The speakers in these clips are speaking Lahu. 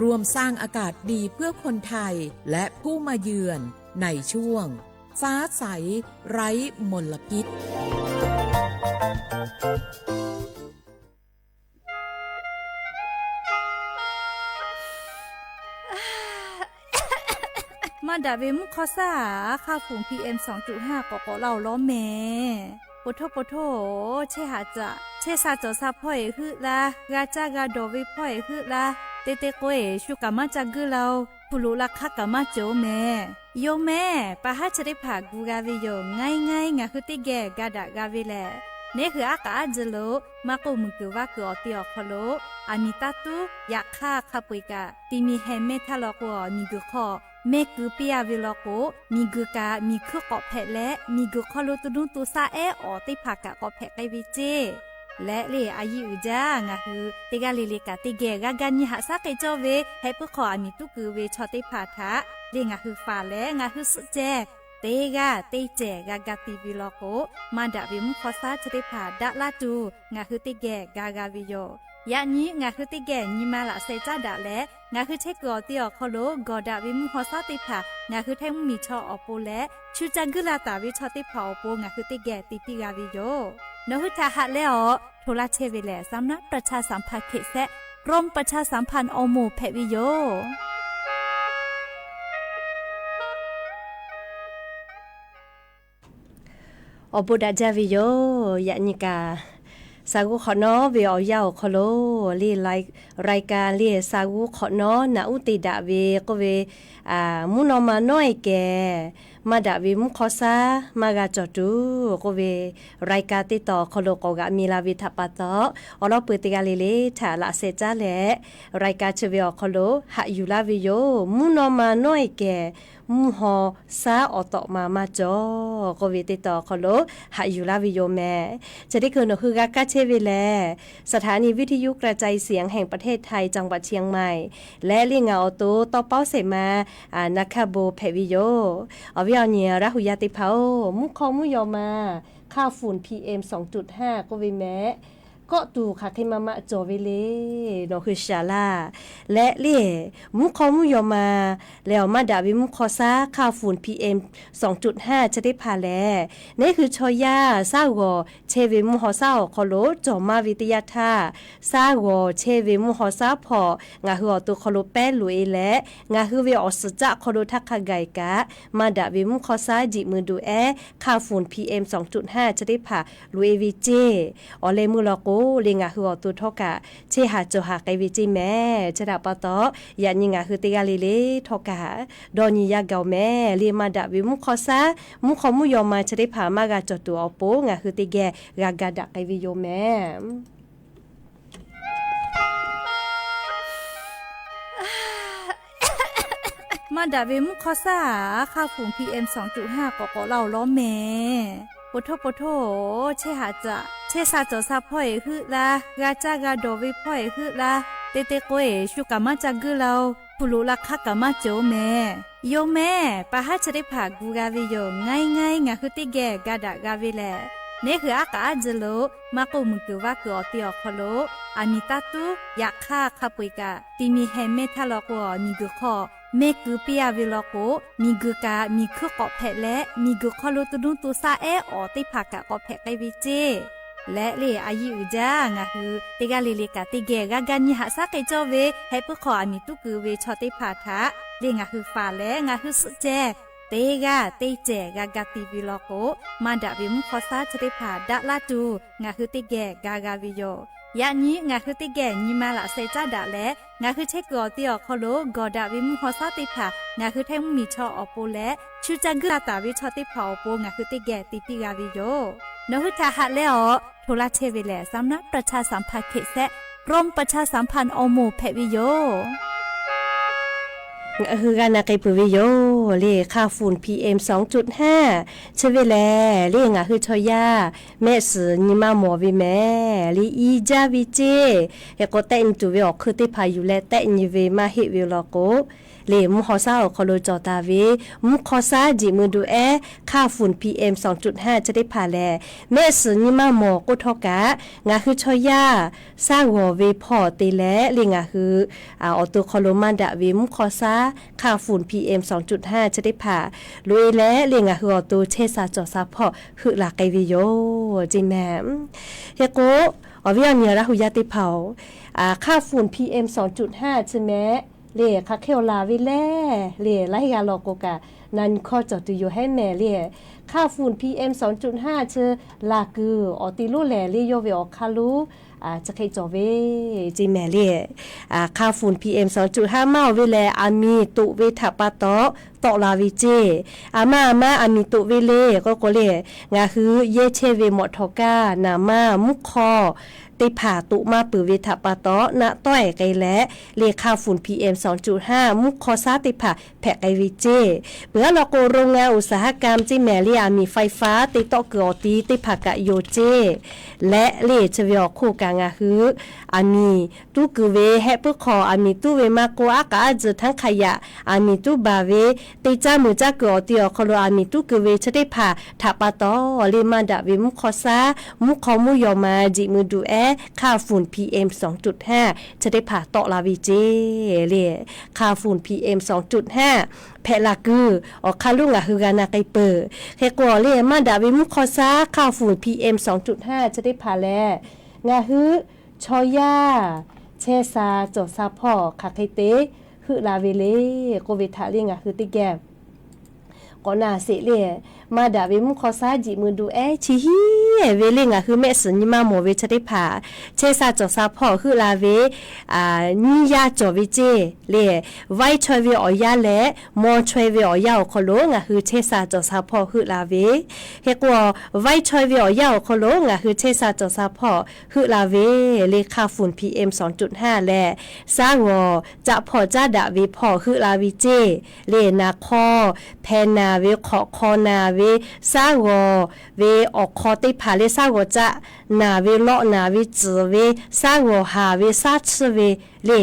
ร่วมสร้างอากาศดีเพื่อคนไทยและผู้มาเยือนในช่วงฟ้าใสไร้มลพิษ Maˇ daꞈ ve mvuhˇ hk'awˇ saˉ aꞈ, hk'aˇ fuˍ PM sawˍ tuꞈ haˇ k'awꞈ k'awꞈ la awˬ lawn mehˍ. Po htoˇ po htoˇ, chehˇ haꞈ caꞈ chehˇ sha cawˬ sha hpawˇ eˬ heuˆ laˇ, g'a caˇ g'a dawˬ ve hpawˇ eˬ heuˆ laˇ, te te k'o eˬ shu kaꞈ maˇ ca guiˇ la-oˬ, hpu loꞈ la hk'aˇ kaꞈ maˇ cawˬ-oˬ mehˍ. Yawˇ mehˍ pa haˉ chi teˇ hpaˍ gu g'a ve yoˬ. Ngaˇ e ngaˇ e ngaˬ hui teˇ geh ga daꞈ g'a ve lehˬ, neˉ hui aˉ k'aꞈ aˉ jeh lo maˇ k'oˆ, muiˬ kuiˬ vaˇ kuiˬ awˬ te awˬ hk'aw lo aˬ miˍ taˇ tuˉ yaꞈ hk'aˇ hk'a peu-eˬ kaꞈ, ti mi heh mehˇ htaˇ law k'o, miˬ guiˬ hk'aw mehˇ keu piˇ a ve law k'o, miˬ guiˬ kaꞈ miˬ hkuiˇ k'awꞈ hpehꞈ leh, miˬ guiˬ hk'aw lo to nuˇ to shaˆ ehˉ awˬ teˇ hpaˍ kaꞈ k'awꞈ hpehꞈ k'ai ve ceˇ. Leh le a yiˇ uiˍ jaˇ, ngaˬ hui teˇ g'aˇ le le kaꞈ teˇ geh g'a ga nyi haꞈ shaˉ k'ai cawˇ ve heh puiˉ hk'aw aˬ miˍ tuˉ keu ve chaw teˇ hpaˍ htaꞈ le ngaˬ hui faˍ leh ngaˬ hui suhˆ ceh teˇ g'aˇ teˇ cehˬ g'a ga ti ve law k'o, maˇ daꞈ ve mvuhˇ hk'awˇ saˉ chi teˇ hpaˍ daꞈ laˇ tuˬ ngaˬ hui teˇ geh ga g'a ve yoˬ. Yaꞈ nyi ngaˬ hui teˇ geh nyi ma laꞈ sheh caˉ daꞈ leh, ngaˬ hui chehˇ kuiˬ awˬ te awˬ hk'aw lo gawˬ daꞈ ve mvuhˇ hk'awˇ saˉ teˇ hpaˍ ngaˬ hui htaiˇ mvuhˇmiˬ chaw awˬ pon leh, shu ca guiˇ la taˍ ve chaw teˇ hpaˍ awˬ pon ngaˬ hui teˇ geh te piˇ g'a ve yoˬ. Nawˬ hui htaꞈ haꞈ leh awˬ hto laˇ chehˇ ve lehˬ, สำนักประชาสัมพันธ์เขต เซต กรมประชาสัมพันธ์ อม hpehꞈ ve yoˬ. Awˬ bon daꞈ jaˇ ve yoˬ. Yaꞈ nyi kaꞈ, sa g'uˇ hk'awꞈ nawˉ ve awˬ yanˇ awˬ hk'aw lo le, รายการ le, sa g'uˇ hk'awꞈ nawˉ naꞈ uˉ te daꞈ ve k'oˆ ve, mvuhˇ naw ma nawˉ e kehˬ, maˇ daꞈ ve mvuhˇ hk'awˇ saˉ maˇ g'a cawˬ tuˬ k'oˆ ve, รายการ teˇ tawn awˬ hk'aw lo k'awꞈ g'aꞈ mi la ve htaꞈ pa taw, awˬ lawn peuˬ teˇ g'aˇ le le htaꞈ laꞈ sheh caˉ leh, รายการ chi ve awˬ hk'aw lo haꞈ yuˬ laˇ ve yoˬ. Mvuhˇ naw ma nawˉ e kehˬ, mvuhˇ haw saˉ awˬ tawꞈ ma maˇ cawˬ k'oˆ ve teˇ tawn awˬ hk'aw lo haꞈ yuˬ laˇ ve yoˬ mehˍ. Chi teˇ hkui nawˬ hui g'a kaˇ chehˇ ve lehˬ, สถานีวิทยุกระจายเสียงแห่งประเทศไทย จังหวัดเชียงใหม่ leh le ngaˬ awˬ to tawˇ pawˉ shehˍ ma naˍ hkaˇ bon hpehꞈ ve yoˬ. Awˬ viˉ awˬ nyi Laˇ huˍ yaˇ teˇ hpaˍ-oˬ, mvuhˇ hk'awˇ mvuhˇ yaw ma hk'aˇ fuˍ PM sawˍ tuꞈ haˇ k'oˆ ve mehˍ, kawˆ tuˬ hk'aˬ hk'e ma ma cawˬ ve le, nawˬ hui shaˍ laˇ. Leh le, mvuhˇ hk'awˇ mvuhˇ yaw ma leh awˬ maˇ daꞈ ve mvuhˇ hk'awˇ saˉ hk'aˇ fuˍ PM sawˍ tuꞈ haˇ chi teˇ hpaˍ lehˬ, neˉ hui chaw yaˇ saˉ g'awˬ chehˇ ve mvuhˇ haw saˉ awˬ hk'aw lo cawˬ maˇ ve teˇ yanˇ htaˇ, saˉ g'awˬ chehˇ ve mvuhˇ haw saˉ hpawꞈ ngaˬ hui awˬ to hk'aw lo pehˉ loꞈ e leh, ngaˬ hui ve awˬ suhˍ caˆ hk'aw lo htaˇ hk'a gaˬ kaꞈ, maˇ daꞈ ve mvuhˇ hk'awˇ saˉ jiꞈ mui duꞈ ehˉ hk'aˇ fuˍ PM sawˍ tuꞈ haˇ chi teˇ hpaˍ loꞈ e ve ceˇ. Awˬ leh meuˇ law k'o, le ngaˬ hui awˬ to htawˇ kaꞈ chehˇ haˍ cawˬ haˍ k'ai ve ceˇ mehˍ. Chi htaꞈ pa taw, yaꞈ nyi ngaˬ hui teˇ g'aˇ le le htawˇ kaꞈ dawˇ nyi yaˇ gaˬ-oˬ mehˍ. Le maˇ daꞈ ve mvuhˇ hk'awˇ saˉ, mvuhˇ hk'awˇ mvuhˇ yaw ma chi teˇ hpaˍ maˇ g'a cawˬ tuˬ awˬ pon ngaˬ hui teˇ geh g'a ga daꞈ k'ai ve yoˬ mehˍ. Maˇ daꞈ ve mvuhˇ hk'awˇ saˉ aꞈ, hk'aˇ fuˍ PM sawˍ tuꞈ haˇ k'awꞈ k'awꞈ la awˬ lawn mehˍ. Po htoˇ po htoˇ, chehˇ haꞈ caꞈ chehˇ sha cawˬ sha hpawˇ eˬ heuˆ laˇ, g'a caˇ g'a dawˬ ve hpawˇ eˬ heuˆ laˇ, te te k'o eˬ shu kaꞈ maˇ ca guiˇ la-oˬ, hpu loꞈ la hk'aˇ kaꞈ maˇ cawˬ-oˬ mehˍ. Yawˇ mehˍ pa haˉ chi teˇ hpaˍ gu g'a ve yoˬ. Ngaˇ e ngaˇ e ngaˬ hui teˇ geh ga daꞈ g'a ve lehˬ, neˉ hui aˉ k'aꞈ aˉ jeh lo maˇ k'oˆ, muiˬ kuiˬ vaˇ kuiˬ awˬ te awˬ hk'aw lo aˬ miˍ taˇ tuˉ yaꞈ hk'aˇ hk'a peu-eˬ kaꞈ, ti mi heh mehˇ htaˇ law k'o, miˬ guiˬ hk'aw mehˇ keu piˇ a ve law k'o, miˬ guiˬ kaꞈ miˬ hkuiˇ k'awꞈ hpehꞈ leh, miˬ guiˬ hk'aw lo to nuˇ to shaˆ ehˉ awˬ teˇ hpaˍ kaꞈ k'awꞈ hpehꞈ k'ai ve ceˇ. Leh le a yiˇ uiˍ jaˇ, ngaˬ hui teˇ g'aˇ le le kaꞈ teˇ geh g'a ga nyi haꞈ shaˉ k'ai cawˇ ve heh puiˉ hk'aw aˬ miˍ tuˉ keu ve chaw teˇ hpaˍ htaꞈ le ngaˬ hui faˍ leh ngaˬ hui suhˆ ceh teˇ g'aˇ teˇ cehˬ g'a ga ti ve law k'o, maˇ daꞈ ve mvuhˇ hk'awˇ saˉ chi teˇ hpaˍ daꞈ laˇ tuˬ ngaˬ hui teˇ geh ga g'a ve yoˬ. Yaꞈ nyi ngaˬ hui teˇ geh nyi ma laꞈ sheh caˉ daꞈ leh, ngaˬ hui chehˇ kuiˬ awˬ te awˬ hk'aw lo gawˬ daꞈ ve mvuhˇ hk'awˇ saˉ teˇ hpaˍ ngaˬ hui htaiˇ mvuhˇmiˬ chaw awˬ pon leh, shu ca guiˇ la taˍ ve chaw teˇ hpaˍ awˬ pon ngaˬ hui teˇ geh te piˇ g'a ve yoˬ. Nawˬ hui htaꞈ haꞈ leh awˬ hto laˇ chehˇ ve lehˬ, สำนักประชาสัมพันธ์เขต เซต กรมประชาสัมพันธ์ อม hpehꞈ ve yoˬ. Ngaˬ hui g'a na k'ai peuˬ ve yoˬ le, hk'a funˍ PM sawˍ cuˆ haˉ chi ve lehˬ le, ngaˬ hui chaw yaˇ mehˆ suhˍ nyi ma mawˬ ve mehˍ le, i jaˇ ve ceˇ. Hk'e k'o, tehˆ nyi tuˬ ve awˬ hkui teˇ hpaˍ yuˬ leh tehˆ nyi ve maˇ heˆ ve law k'o, le mvuhˇ hawˉ shaˉ awˬ hk'aw lo cawˬ taˍ ve mvuhˇ hk'aw shaˉ jiꞈ mui duꞈ ehˉ hk'a funˍ PM sawˍ cuˆ haˉ chi teˇ hpaˍ lehˬ, mehˆ suhˍ nyi ma mawˬ k'oˆ htawˇ kaꞈ, ngaˬ hui chaw yaˇ shaˉ g'awˬ ve hpawˇ te leh le, ngaˬ hui awˬ to hk'aw lo maˇ daꞈ ve mvuhˇ hk'aw shaˉ hk'a funˍ PM sawˍ cuˆ haˉ chi teˇ hpaˍ loꞈ e leh le, ngaˬ hui awˬ to chehˇ sha cawˬ sha hpawˇ heuˆ la k'ai ve yoˬ ceˇ mehˍ. Hk'e k'o, awˬ viˉ awˬ nyi Laˇ hu yaˇ teˇ hpaˍ-oˬ, hk'a funˍ PM sawˍ cuˆ haˉ chi mehˍ le, hk'aˬ hk'e awˬ laˬ ve lehˬ le, laiˉ g'aˇ law k'o kaꞈ na nyi hkawˇ cawˬ tuˬ yoˬ hehˉ mehˍ le. Hk'a funˍ PM sawˍ cuˆ haˉ chi laˬ kuiˬ awˬ ti lonˉ lehˬ le, yawˇ ve awˬ hk'aˇ lonˉ chi hk'e cawˬ ve ceˇ mehˍ le. Hk'a funˍ PM sawˍ cuˆ haˉ maˇ oˬ ve lehˬ, aˬ miˍ toꞈ ve htaꞈ pa taw tawˆ la ve ceˇ. Aˬ ma aˬ ma aˬ miˍ toꞈ ve le k'oˆ k'o le, ngaˬ hui yehˇ chehˇ ve mawꞈ htawꞈ kaˇ naˍ manˇ mvuhˇ hk'aw teˇ hpaˍ toꞈ maˇ peuˬ ve htaꞈ pa taw naˆ tawˆ e k'ai leh le, hk'a funˍ PM sawˍ cuˆ haˉ mvuhˇ hk'aw shaˉ teˇ hpaˍ hpehꞈ k'ai ve ceˇ. Peuˬ aˉ law k'o, โรงงานอุตสาหกรรม ceˇ mehˍ le, aˬ miˍ ไฟฟ้า te tawˆ kuiˬ awˬ ti teˇ hpaˍ kaꞈ yoˬ ceˇ. Leh le chi ve awˬ hk'oˆ kaꞈ ngaˬ hui aˬ miˍ tuˉ kuiˬ ve hehˆ puiˉ hk'aw aˬ miˍ tuˉ ve maˇ k'oˆ, aˉ k'aꞈ aˉ tzuhˬ htaˇ hk'a yaꞈ aˬ miˍ tuˉ baˬ ve, teˇ caˇ meuˬ caˇ kuiˬ awˬ ti awˬ hk'aw lo aˬ miˍ tuˉ kuiˬ ve chi teˇ hpaˍ htaꞈ pa taw le, maˇ daꞈ ve mvuhˇ hk'aw shaˉ mvuhˇ hk'aw mvuhˇ yaw ma jiꞈ mui duꞈ ehˉ hk'a funˍ PM sawˍ cuˆ haˉ chi teˇ hpaˍ tawˆ la ve ceˇ le. Hk'a funˍ PM sawˍ cuˆ haˉ hpehꞈ la kuiˬ awˬ hk'aˇ lonˉ ngaˬ hui g'a na k'ai peuˬ. Hk'e k'o le, maˇ daꞈ ve mvuhˇ hk'aw shaˉ hk'a funˍ PM sawˍ cuˆ haˉ chi teˇ hpaˍ lehˬ, ngaˬ hui chaw yaˇ chehˇ sha cawˬ sha hpawˇ hk'aˬ hk'e te heuˆ la ve le k'oˆ ve htaꞈ le ngaˬ hui teˇ geh k'awꞈ na sheˍ le. Maˇ daꞈ ve mvuhˇ hk'aw shaˉ jiꞈ mui duꞈ ehˉ chi hiˉ ve le, ngaˬ hui mehˆ suhˍ nyi ma mawˬ ve chi teˇ hpaˍ chehˇ sha cawˬ sha hpawˇ heuˆ la ve nyiˇ yaˇ cawˬ ve ceˇ le. Vaiˇ chaweh ve awˬ yanˇ leh maw chaweh ve awˬ yanˇ awˬ hk'aw lo ngaˬ hui chehˇ sha cawˬ sha hpawˇ heuˆ la ve. Hk'e k'o, vaiˇ chaweh ve awˬ yanˇ awˬ hk'aw lo ngaˬ hui chehˇ sha cawˬ sha hpawˇ heuˆ la ve le, hk'a funˍ PM sawˍ cuˆ haˉ leh, shaˉ g'awˬ caˆ hpawˇ caˉ daꞈ ve hpawˇ heuˆ la ve ceˇ le. Naˍ hk'aw hpehꞈ naˬ ve, hk'awꞈ hk'aw naˬ ve, shaˉ g'awˬ ve awˬ hk'aw teˇ hpaˍ le, shaˉ g'awˬ caˆ naˬ ve, lawˆ naˬ ve, tcuhˍ ve, shaˉ g'awˬ haˍ ve, shaˉ chiˇ ve le,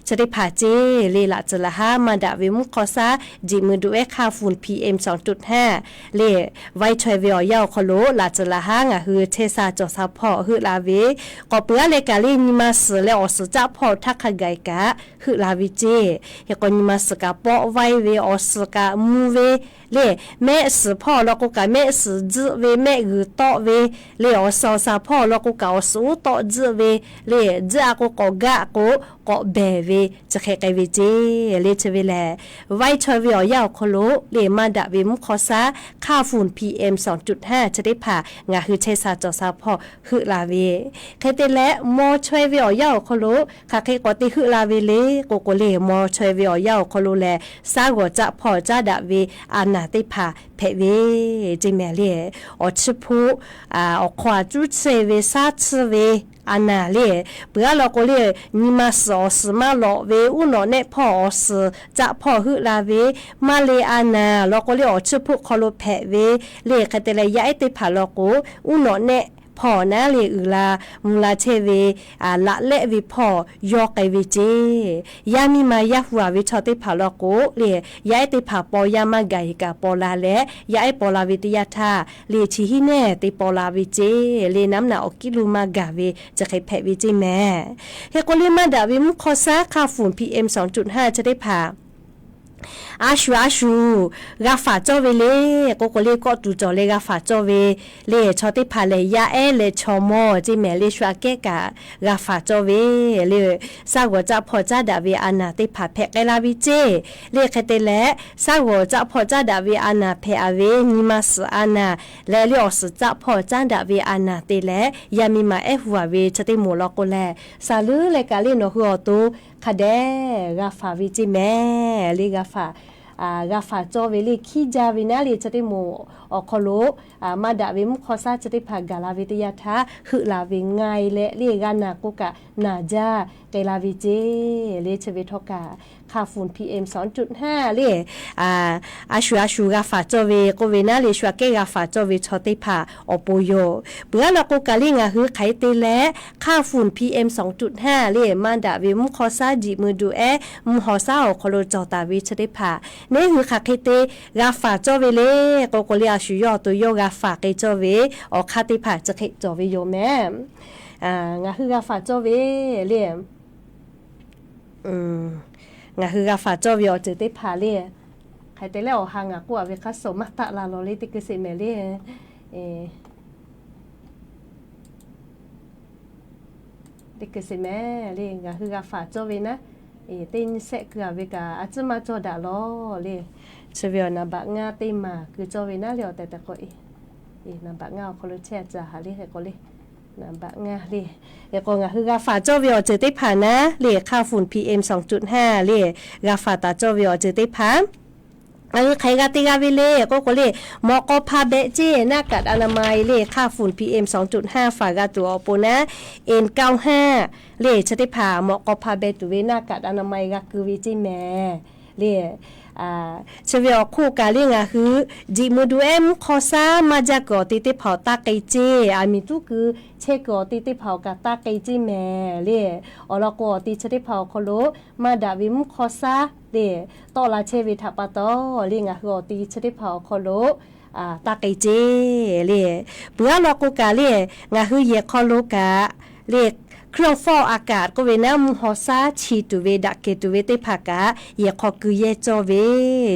chi teˇ hpaˍ ceˇ le. Laꞈ tcuhˍ laꞈ haˉ maˇ daꞈ ve mvuhˇ hk'aw shaˉ jiꞈ mui duꞈ ehˉ hk'a funˍ PM sawˍ cuˆ haˉ le, vaiˇ chaweh ve awˬ yanˇ awˬ hk'aw lo laꞈ tcuhˍ laꞈ haˉ ngaˬ hui chehˇ sha cawˬ sha hpawˇ heuˆ la ve. K'awꞈ peuˬ aˉ leh kaꞈ le, nyi ma suhˍ leh awˬ suhˍ caˆ hpawˇ htaˇ hk'a gaˬ kaꞈ heuˆ la ve ceˇ. Hk'e k'o, nyi ma suhˍ kaꞈ pawˆ vaiˇ ve, awˬ suhˍ kaꞈ mvuh ve le, mehˆ suhˍ hpawˇ awˬ lawn k'o kaꞈ mehˆ suhˍ tzuhˆ ve, mehˆ g'uiˬ tawˆ ve le, awˬ suhˍ awˬ suhˍ hpawˇ awˬ lawn k'o kaꞈ awˬ suhˍ uˉ tawˆ tzuhˆ ve le, tzuhˆ a k'o k'awꞈ gaˆ k'o k'awꞈ behˬ ve chi hk'e k'ai ve ceˇ le. Chi ve lehˬ, vaiˇ chaweh ve awˬ yanˇ awˬ hk'aw lo le, maˇ daꞈ ve mvuhˇ hk'aw shaˉ hk'a funˍ PM sawˍ cuˆ haˉ chi teˇ hpaˍ ngaˬ hui chehˇ sha cawˬ sha hpawˇ heuˆ la ve. Hk'e te leh, maw chaweh ve awˬ yanˇ awˬ hk'aw lo hk'aˬ hk'e k'awꞈ te heuˆ la ve le k'oˆ k'o le, maw chaweh ve awˬ yanˇ awˬ hk'aw lo lehˬ, shaˉ g'awˬ caˆ hpawˇ caˉ daꞈ ve a naˍ teˇ hpaˍ hpehꞈ ve ceˇ mehˍ le. Awˬ chiˇ hpoˆ awˬ hk'aw a cuˉ chehˇ ve shaˉ chiˇ ve a naˍ le. Peuˬ aˉ law k'o le, nyi ma suhˍ awˬ suhˍ maˇ lawꞈ ve, uˉ nawꞈ nehˆ hpawˇ awˬ suhˍ caˆ hpawˇ heuˆ la ve, maˇ le a naˍ law k'o le, awˬ chiˇ hpoˆ hk'aw lo hpehꞈ ve le. Hk'e te leh, yaˇ ehˉ teˇ hpaˍ law k'o, uˉ nawꞈ nehˆ hpawˇ naˉ le uiˍ la mvuh la chehˇ ve laꞈ lehˆ ve hpawˇ yawˇ k'ai ve ceˇ. Yaˇ miˇ ma yaˇ hu a ve chaw teˇ hpaˍ law k'o le, yaˇ ehˉ teˇ hpaˍ paw yaˇ maˇ gaˬ e kaꞈ paw la leh, yaˇ ehˉ paw la ve teˇ yanˇ htaˇ le, chi hiˉ nehˬ te paw la ve ceˇ le. Naˉ mvuhˇ naꞈ awˬ kiˉ lo maˇ gaˬ ve chi hk'e hpehꞈ ve ceˇ mehˍ. Hk'e k'o le, maˇ daꞈ ve mvuhˇ hk'aw shaˉ hk'a funˍ PM sawˍ cuˆ haˉ chi teˇ hpaˍ a shu a shu g'a faˍ cawˇ ve le k'oˆ k'o le, kawˆ tuˬ cawˬ leh g'a faˍ cawˇ ve le. Chaw teˇ hpaˍ lehˬ, yaˇ ehˉ leh chaw mawˇ ceˇ mehˍ le, shu aꞈ kehˉ kaꞈ g'a faˍ cawˇ ve le. Shaˉ g'awˬ caˆ hpawˇ caˉ daꞈ ve a naˍ teˇ hpaˍ hpehꞈ k'ai la ve ceˇ le. Hk'e te leh, shaˉ g'awˬ caˆ hpawˇ caˉ daꞈ ve a naˍ hpehꞈ a ve, nyi ma suhˍ a naˍ leh le, awˬ suhˍ caˆ hpawˇ caˉ daꞈ ve a naˍ te leh, yaˇ miˇ ma ehˉ hu a ve chi teˇ moˍ law k'o lehˬ, saˍ leuˉ leh kaꞈ le nawˬ hui awˬ to hk'a dehꞈ g'a faˍ ve ceˇ mehˍ le. G'a faˍ, g'a faˍ cawˇ ve le, hkiˉ jaˇ ve naˉ le chi teˇ moˍ awˬ hk'aw lo maˇ daꞈ ve mvuhˇ hk'aw shaˉ chi teˇ hpaˍ gaˬ la ve teˇ yanˇ htaˇ heuˆ la ve nga e leh le, g'a naˬ k'o kaꞈ naˬ jaˇ k'ai la ve ceˇ le. Chi ve htawˇ kaꞈ ค่าฝุ่น PM สองจุดห้า le, a shu a shu g'a faˍ cawˇ ve k'oˆ ve naˉ le, shu aꞈ kehˉ g'a faˍ cawˇ ve chaw teˇ hpaˍ awˬ pon yoˬ. Peuˬ aˉ law k'o kaꞈ le, ngaˬ hui hk'aˬ hk'e te leh ค่าฝุ่น PM สองจุดห้า le maˇ daꞈ ve mvuhˇ hk'aw shaˉ jiꞈ mui duꞈ ehˉ mvuhˇ haw shaˉ awˬ hk'aw lo cawˬ taˍ ve chi teˇ hpaˍ neˇ hui hk'aˬ hk'e te g'a faˍ cawˇ ve le k'oˆ k'o le, a shu yawˇ awˬ to yawˇ g'a faˍ k'ai cawˇ ve awˬ hk'aˇ teˇ hpaˍ chi hk'e cawˬ ve yoˬ mehˍ. Ngaˬ hui g'a faˍ cawˇ ve le, ngaˬ hui g'a faˍ cawˇ ve awˬ ceuˬ teˇ hpaˍ le, hk'aˬ hk'e te leh awˬ ha ngaˬ k'oˆ a ve hk'aˇ suh maˇ taˆ la lawˬ le, teˇ keu sheˍ mehˍ le. Teˇ keu sheˍ mehˍ le, ngaˬ hui g'a faˍ cawˇ ve naˉ, teˇ nyi shehˆ keu a ve kaꞈ a ciˉ maˇ cawˇ daꞈ lawˬ le. Chi ve awˬ naˍ baꞈ ngaˇ teˇ maˬ keu cawˇ ve naˉ le, awˬ tehˬ tehˬ k'o, naˍ baꞈ ngaˇ awˬ hk'aw lo chehˇ a ca ha le hk'e k'o le, naˍ baꞈ ngaˇ le. Hk'e k'o ngaˬ hui g'a faˍ cawˇ ve awˬ ceuˬ teˇ hpaˍ naˉ le ค่าฝุ่น PM สองจุดห้า le g'a faˍ taˍ cawˇ ve awˬ ceuˬ teˇ hpaˍ ngaˬ hui hk'aˬ hk'e g'a te g'a ve le k'oˆ k'o le, mawꞈ k'aw hpa behꞈ ceˇ หน้ากากอนามัย le ค่าฝุ่น PM สองจุดห้า faˍ g'a tuˬ awˬ pon naˉ, N เก้าห้า le chi teˇ hpaˍ mawꞈ k'aw hpa behꞈ tuˬ ve หน้ากากอนามัย g'a keu ve ceˇ mehˍ le. Chi ve awˬ hk'oˆ kaꞈ le ngaˬ hui jiꞈ mui duꞈ ehˉ mvuhˇ hk'aw shaˉ maˇ jaˇ kuiˬ awˬ te teˇ hpaˍ awˬ taˇ k'ai ceˇ, aˬ miˍ tuˉ kuiˬ chehˇ kuiˬ awˬ te teˇ hpaˍ awˬ kaꞈ taˇ k'ai ceˇ mehˍ le. Awˬ lawn k'o awˬ te chi teˇ hpaˍ awˬ hk'aw lo maˇ daꞈ ve mvuhˇ hk'aw shaˉ le tawˆ la chehˇ ve htaꞈ pa taw le, ngaˬ hui awˬ te chi teˇ hpaˍ awˬ hk'aw lo taˇ k'ai ceˇ le. Peuˬ aˉ law k'o kaꞈ le, ngaˬ hui yehˬ hk'aw lo kaꞈ le เครื่องฟอกอากาศ k'oˆ ve naˉ mvuhˇ haw shaˉ chi tuˬ ve daꞈ kehˬ tuˬ ve teˇ hpaˍ kaꞈ yehˬ hk'aw keu yehˇ cawˇ ve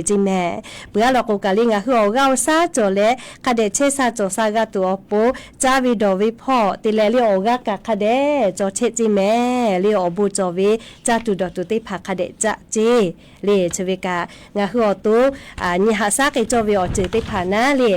ceˇ mehˍ. Peuˬ aˉ law k'o kaꞈ le ngaˬ hui awˬ g'aˇ awˬ shaˉ cawˬ leh hk'a dehꞈ chehˇ sha cawˬ sha g'a tuˬ awˬ pon caˇ ve dawˬ ve hpawˇ te leh le awˬ g'aˇ kaꞈ hk'a dehꞈ cawˬ chehˇ ceˇ mehˍ le awˬ bon cawˬ ve caˇ tuˬ dawˬ tuˬ teˇ hpaˍ hk'a dehꞈ caˆ ceˇ le. Chi ve kaꞈ ngaˬ hui awˬ to nyi haꞈ shaˉ k'ai cawˇ ve awˬ ceuˬ teˇ hpaˍ naˉ le.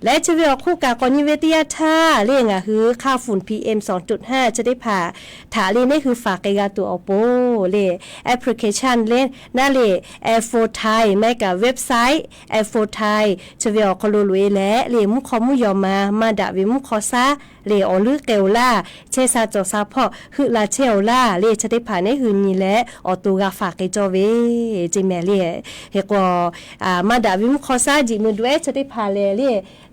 Leh chi ve awˬ hk'oˆ kaꞈ k'awꞈ nyi ve teˇ yanˇ htaˇ le ngaˬ hui ค่าฝุ่น PM สองจุดห้า chi teˇ hpaˍ htaꞈ le neˇ hui faˍ k'ai g'a tuˬ awˬ pon le application le naˉ le Air Force Thai maˇ heˆ kaꞈ website Air Force Thai chi ve awˬ hk'aw lo loꞈ e leh le mvuhˇ hk'aw mvuhˇ yaw ma maˇ daꞈ ve mvuhˇ hk'aw shaˉ le awˬ leuˉ k'ai-oˬ laˇ, chehˇ sha cawˬ sha hpawˇ heuˆ la chehˇ-oˬ laˇ le chi teˇ hpaˍ neˇ hui nyi leh awˬ to g'a faˍ k'ai cawˇ ve ceˇ mehˍ le. Hk'e k'o maˇ daꞈ ve mvuhˇ hk'aw shaˉ jiꞈ mui duꞈ ehˉ chi teˇ hpaˍ lehˬ le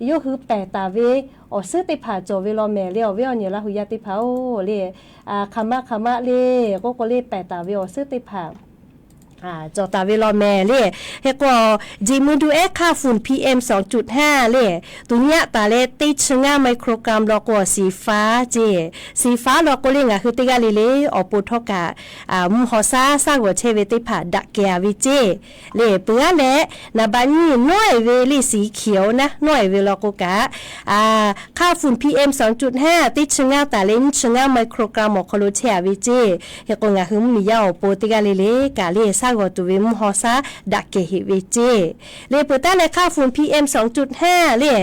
yawˇ hui pehˬ taˍ ve awˬ suhˉ teˇ hpaˍ cawˬ ve law mehˍ le. Awˬ viˉ awˬ nyi laˇ hui yaˇ teˇ hpaˍ-oˬ le, hk'aˬ ma hk'aˬ ma le k'oˆ k'o le pehˬ taˍ ve awˬ suhˉ teˇ hpaˍ cawˬ taˍ ve law mehˍ le. Hk'e k'o jiꞈ mui duˬ ehˉ ค่าฝุ่น PM สองจุดห้า le tuˬ nyaˆ taˍ leh teˇ chi ngaˇ ไมโครกรัม law k'o awˬ สีฟ้า ceˇ. สีฟ้า law k'o le ngaˬ hui teˇ g'aˇ le le awˬ pon htawˇ kaꞈ mvuhˇ haw shaˉ shaˉ g'awˬ chehˇ ve teˇ hpaˍ daꞈ kehˬ a ve ceˇ. Le peuˬ aˉ leh naˍ baꞈ nyiˇ nawˉ-e ve le สีเขียว naˉ nawˉ-e ve law k'o kaꞈ ค่าฝุ่น PM สองจุดห้า teˇ chi ngaˇ taˍ leh nyiˇ chi ngaˇ ไมโครกรัม awˬ hk'aw lo chehˇ a ve ceˇ. Hk'e k'o ngaˬ hui mvuhˇmiˬ yaˇ awˬ pon teˇ g'aˇ le le kaꞈ le shaˉ g'awˬ tuˬ ve mvuhˇ haw shaˉ daꞈ kehˬ heꞈ ve ceˇ. Le peuˬ taˉ leh ค่าฝุ่น PM สองจุดห้า le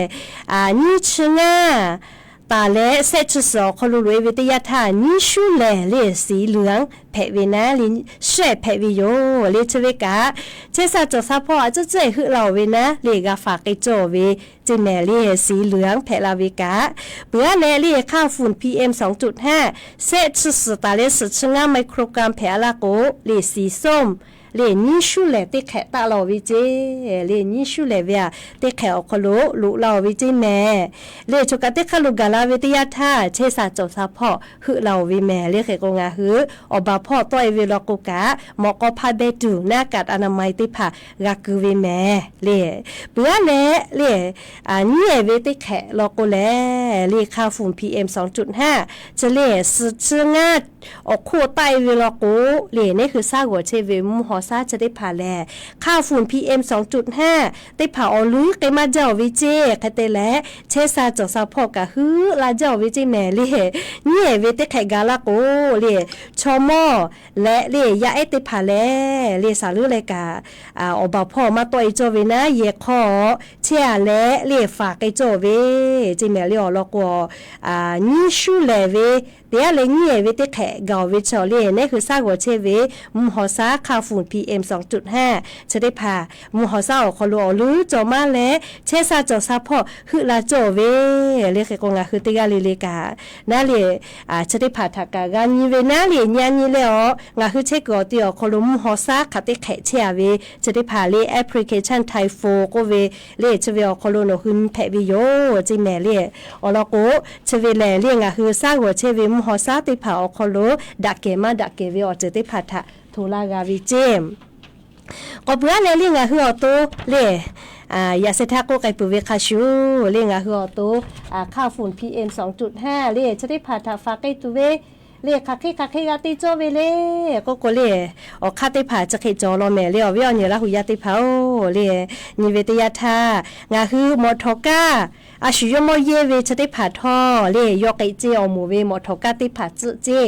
nyiˇ chi ngaˇ taˍ leh shehˆ chi suhˍ awˬ hk'aw lo loꞈ e ve teˇ yanˇ htaˇ nyiˇ shuˉ lehˬ le สีเหลือง hpehꞈ ve naˉ le, shuˉ-ehˍ hpehꞈ ve yoˬ le. Chi ve kaꞈ chehˇ sha cawˬ sha hpawˇ a ciˉ ciˉ-ehˍ heuˆ la-oˬ ve naˉ le g'a faˍ k'ai cawˇ ve ceˇ mehˍ le. สีเหลือง hpehꞈ la ve kaꞈ peuˬ aˉ leh le ค่าฝุ่น PM สองจุดห้า shehˆ chi suhˍ taˍ leh suhˍ chi ngaˇ ไมโครกรัม hpehꞈ a laˇ k'o le สีส้ม le nyiˇ shuˉ lehˬ teˇ hk'ehꞈ taˆ la-oˬ ve ceˇ. Le nyiˇ shuˉ lehˬ ve a teˇ hk'ehꞈ awˬ hk'aw lo loꞈ la-oˬ ve ceˇ mehˍ. Le choˬ kaꞈ teˇ hk'aˇ lo gaˬ la ve teˇ yanˇ htaˇ chehˇ sha cawˬ sha hpawˇ heuˆ la-oˬ ve mehˍ le. Hk'e k'o ngaˬ hui awˬ baˬ hpawˇ tawˆ-e ve law k'o kaꞈ mawꞈ k'aw hpaˇ beh tuˬ หน้ากากอนามัย teˇ hpaˍ g'a keu ve mehˍ le. Peuˬ aˉ leh le nyiˉ-ehˍ ve teˇ hk'ehꞈ law k'o lehˬ le ค่าฝุ่น PM สองจุดห้า chi le suhˍ chi ngaˇ awˬ hk'oˆ taˆ-e ve law k'o le neˇ hui shaˉ g'awˬ chehˇ ve mvuhˇ haw shaˉ chi teˇ hpaˍ lehˬ ค่าฝุ่น PM สองจุดห้า teˇ hpaˍ awˬ leuˉ k'ai maˇ jaˇ-oˬ ve ceˇ. Hk'e te leh chehˇ sha cawˬ sha hpawˇ kaꞈ heuˆ la jaˇ-oˬ ve ceˇ mehˍ le. Nyiˉ-ehˍ ve teˇ hk'ehꞈ gaˬ laˇ k'o le chaw mawˇ leh le yaˇ ehˉ teˇ hpaˍ lehˬ le shaˍ leuˉ leh kaꞈ awˬ baˬ hpawˇ maˇ tawˆ-e cawˇ ve naˉ yehˬ hk'aw chehˇ a leh le faˍ k'ai cawˇ ve ce mehˍ le awˬ lawn k'o, nyiˇ shuˉ lehˬ ve teˇ g'aˇ leh nyiˇ ehˍ ve teˇ hk'ehꞈ gaˬ-oˬ ve chaw le nehˉ hui shaˉ g'awˬ chehˇ ve mvuhˇ haw shaˉ hk'aˇ funˍ P M sawˍ tuꞈ haˇ chi teˇ hpaˍ mvuhˇ haw shaˉ awˬ hk'aw lo awˬ luˉ cawˬ maˇ leh chehˇ sha cawˬ sha hpawˇ heuˆ la cawˇ ve le hk'e k'o ngaˬ hui teˇ g'aˇ le le kaꞈ naˉ le chi teˇ hpaˍ htaꞈ kaꞈ g'a nyi ve naˉ le nyi a nyi leh awˬ ngaˬ hui chehˇ kuiˬ awˬ ti awˬ hk'aw lo mvuhˇ haw shaˉ hk'aˬ teˇ hk'ehꞈ chehˇ a ve chi teˇ hpaˍ le application Thai phone k'oˆ ve le chi ve awˬ hk'aw lo nawˬ hui nyi hpehꞈ ve yoˬ ce mehˍ le. Awˬ lawn k'o chi ve lehˬ le ngaˬ hui shaˉ g'awˬ chehˇ ve mvuhˇ haw shaˉ teˇ hpaˍ awˬ hk'aw lo daꞈ kehˬ maˇ daꞈ kehˬ ve awˬ ceuˬ teˇ hpaˍ htaꞈ hto laˇ g'a ve ce. K'awꞈ puiˉ aˉ leh le ngaˬ hui awˬ to le yaꞈ sheh htaˇ k'oˆ k'ai peuˬ ve hk'a shuˍ le ngaˬ hui awˬ to hk'aˇ funˍ P M sawˍ tuꞈ haˇ le chi teˇ hpaˍ htaꞈ faˍ k'ai tuˬ ve le hk'aˬ hk'e hk'aˬ hk'e g'a te cawˇ ve le k'oˆ k'o le awˬ hk'aˇ teˇ hpaˍ chi hk'e cawˬ law mehˍ le awˬ viˉ awˬ nyi Laˇ huˍ yaˇ teˇ hpaˍ-oˬ le nyi ve teˇ yanˇ htaˇ ngaˬ hui mawꞈ htawˍ kaˇ a shu yawˇ mawˇ yehˇ ve chi teˇ hpaˍ htawˇ le yawˇ k'ai ce awˬ moˍ ve mawꞈ htawˍ kaˇ teˇ hpaˍ tcuhˆ ce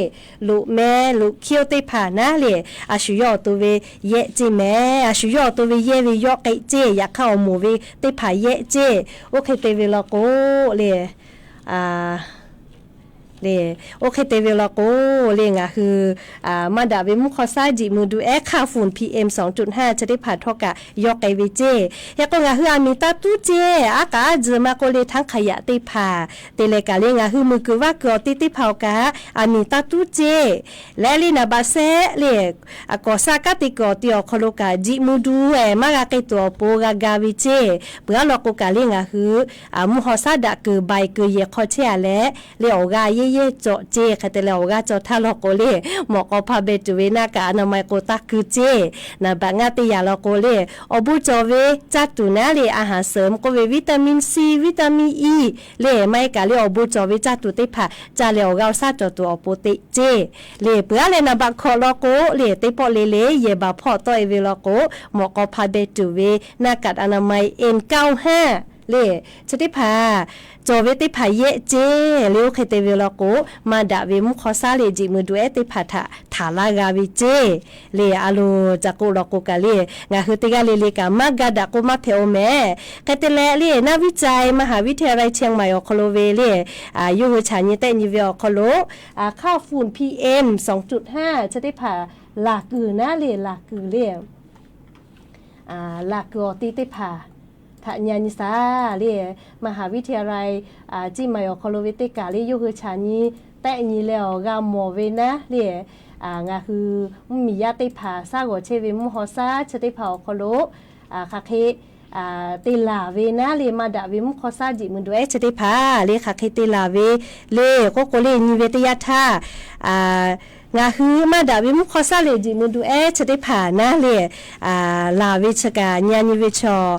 loꞈ mehˍ loꞈ hkiˇ-oˆ teˇ hpaˍ naˉ le a shu yawˇ awˬ to ve yehˆ ce mehˍ. A shu yawˇ awˬ to ve yehˇ ve yawˇ k'ai ce yaꞈ hk'aˇ awˬ moˍ ve teˇ hpaˍ yehˆ ce. Oˇ hk'e te ve law k'o le le, oˇ hk'e te ve law k'o le ngaˬ hui maˇ daꞈ ve mvuhˇ hk'aw shaˉ jiꞈ mui du ehˉ hk'aˇ funˍ P M sawˍ tuꞈ haˇ chi teˇ hpaˍ htawˇ kaꞈ yawˇ k'ai ve ce. Hk'e k'o ngaˬ hui aˬ miˍ taˇ tuˉ ce, aˉ k'aꞈ aˉ tzuhˬ maˇ k'oˆ le htaˇ hk'a yaꞈ teˇ hpaˍ te leh kaꞈ le ngaˬ hui mui kuiˬ vaˇ kuiˬ awˬ te teˇ hpaˍ awˬ kaꞈ aˬ miˍ taˇ tuˉ ce. Leh le naˍ baꞈ shehˆ le k'awꞈ sha kaˉ te kuiˬ awˬ te awˬ hk'aw lo kaꞈ jiꞈ mui du ehˬ maˇ g'a k'ai tuˬ awˬ pon g'a ga ve ce. Peuˬ aˉ law k'o kaꞈ le ngaˬ hui mvuhˇ haw shaˉ daꞈ kuiˬ baiˬ kuiˬ yehˬ hk'aw chehˇ a leh le awˬ g'aˇ yehˇ yehˇ cawˬ ce. Hk'e te leh awˬ g'aˇ cawˬ htaˇ law k'o le mawꞈ k'aw hpa beh tuˬ ve naˆ kaꞈ a na ma k'o taˇ keu ce. Naˍ baꞈ ngaˇ teˇ yaꞈ law k'o le awˬ bon cawˬ ve caˇ tuˬ naˉ le a haˍ suhˍ k'oˆ ve vitamin C, vitamin E le maˇ heˆ kaꞈ le awˬ bon cawˬ ve caˇ tuˬ teˇ hpaˍ ca leh awˬ g'aˇ awˬ shaˉ cawˬ tuˬ awˬ pon teꞈ ce. Le peuˬ aˉ leh naˍ baꞈ hkawꞈ law k'o le teˇ pawˆ le le yehˬ baˬ hpawˇ tawˆ e ve law k'o mawꞈ k'aw hpa beh tuˬ ve naˆ kaꞈ a na ma e enˍ kaoˇ haˉ le chi teˇ hpaˍ cawˬ ve teˇ hpaˍ yehˆ ce. Le oˇ hk'e te ve law k'o maˇ daꞈ ve mvuhˇ hk'aw shaˉ le jiꞈ mui du ehˉ teˇ hpaˍ htaꞈ htaˍ laˇ g'a ve ce. Le a loˍ ca k'oˆ law k'o kaꞈ le ngaˬ hui teˇ g'aˇ le le kaꞈ maˇ ga daꞈ k'o maˇ hpehꞈ-oˬ mehˍ. Hk'e te leh le naˆ viˉ ca e มหาวิทยาลัยเชียงใหม่ awˬ hk'aw lo ve le yawˇ hui chaꞈ nyi tehˆ nyi ve awˬ hk'aw lo hk'aˇ funˍ P M sawˍ tuꞈ haˇ chi teˇ hpaˍ laˬ kuiˬ naˉ le laˬ kuiˬ le laˬ kuiˬ awˬ te teˇ hpaˍ htaꞈ nyi a nyi shaˍ le มหาวิทยาลัย Ciˇ ma awˬ hk'aw lo ve teˇ kaˬ le yawˇ hui chaꞈ nyi tehˆ nyi leh awˬ g'a mawˬ ve naˉ le ngaˬ hui mvuhˇmiˬ yaˇ teˇ hpaˍ shaˉ g'awˬ chehˇ ve mvuhˇ haw shaˉ chi teˇ hpaˍ awˬ hk'aw lo hk'aˬ hk'e te laˬ ve naˉ le maˇ daꞈ ve mvuhˇ hk'aw shaˉ jiꞈ mui du ehˉ chi teˇ hpaˍ le hk'aˬ hk'e te laˬ ve le k'oˆ k'o le nyi ve teˇ yanˇ htaˇ ngaˬ hui maˇ daꞈ ve mvuhˇ hk'aw shaˉ le jiꞈ mui du ehˉ chi teˇ hpaˍ naˉ le laˬ ve chi kaꞈ nyi a nyi ve chaw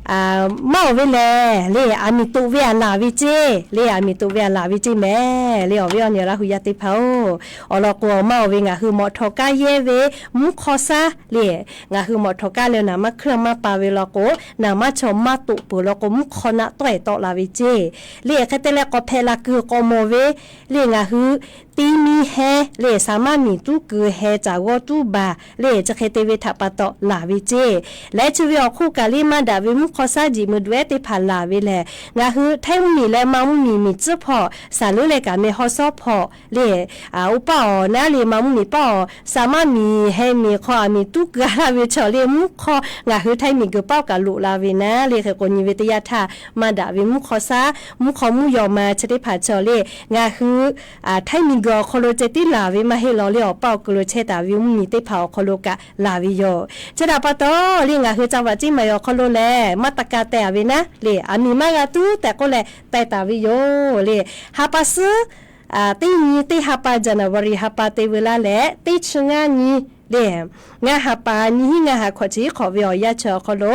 maˇ oˬ ve lehˬ le aˬ miˍ toꞈ ve aˬ laˬ ve ce. Le aˬ miˍ toꞈ ve aˬ laˬ ve ce mehˍ le awˬ viˉ awˬ nyi Laˇ huˍ yaˇ teˇ hpaˍ-oˬ. Awˬ lawn k'o maˇ oˬ ve ngaˬ hui mawꞈ htawꞈ kaˇ yehˇ ve mvuhˇ hk'aw shaˉ le ngaˬ hui mawꞈ htawꞈ kaˇ leh naˍ maˇ hkuiˉ maˇ pa ve law k'o naˍ maˇ chaw maˇ toꞈ peuˬ law k'o mvuhˇ hk'aw naˆ tawˆ e tawˆ la ve ce. Le hk'e te leh k'awꞈ hpehꞈ laˬ kuiˬ k'awꞈ mawˬ ve le ngaˬ hui teˇ miˇ heh le saˍ maˇ miˬ tuˉ keu heh caˬ g'awˇ tuˉ baˬ le chi hk'e te ve htaꞈ pa taw laˬ ve ce. Leh chi ve awˬ hk'oˆ kaꞈ le maˇ daꞈ ve mvuhˇ hk'aw shaˉ jiꞈ mui du ehˉ teˇ hpaˍ laˬ ve lehˬ ngaˬ hui htaiˇ mvuhˇmiˬ leh ma mvuhˇmiˬ miˬ tcuhˉ hpawˇ saˍ leuˉ leh kaꞈ meh hawˇ shawˉ hpawˇ le oˇ paˆ awˬ naˉ le ma mvuhˇmiˬ paˆ awˬ saˍ maˇ miˬ heh miˬ hk'aw aˬ miˍ tuˉ keu laˇ ve chaw le mvuhˇ hk'aw ngaˬ hui htaiˇ miˬ guiˬ paˆ kaꞈ loꞈ la ve naˉ le hk'e k'o nyi ve teˇ yanˇ htaˇ maˇ daꞈ ve mvuhˇ hk'aw shaˉ mvuhˇ hk'aw mvuhˇ yaw ma chi teˇ hpaˍ chaw le ngaˬ hui htaiˇ miˬ guiˬ awˬ hk'aw lo ceh tiˉ laˬ ve maˇ heˆ law le awˬ paˆ awˬ keu lo chehˇ taˍ ve mvuhˇmiˬ teˇ hpaˍ awˬ hk'aw lo kaꞈ laˬ ve yoˬ. Chi htaꞈ pa taw le ngaˬ hui จังหวัดเชียงใหม่ awˬ hk'aw lo lehˬ maˇ taˍ ka teh a ve naˉ le aˬ miˍ maˇ g'a tuˉ tehꞈ k'oˆ leh teh taˍ ve yoˬ le. Ha pa suhˉ teˇ nyi teˇ ha pa January ha pa te veu laˇ leh teˇ chi ngaˇ nyi le ngaˇ ha pa nyiˇ hinˉ ngaˇ ha hkawꞈ chi hiˉ hk'awꞈ ve awˬ yanˇ chi awˬ hk'aw lo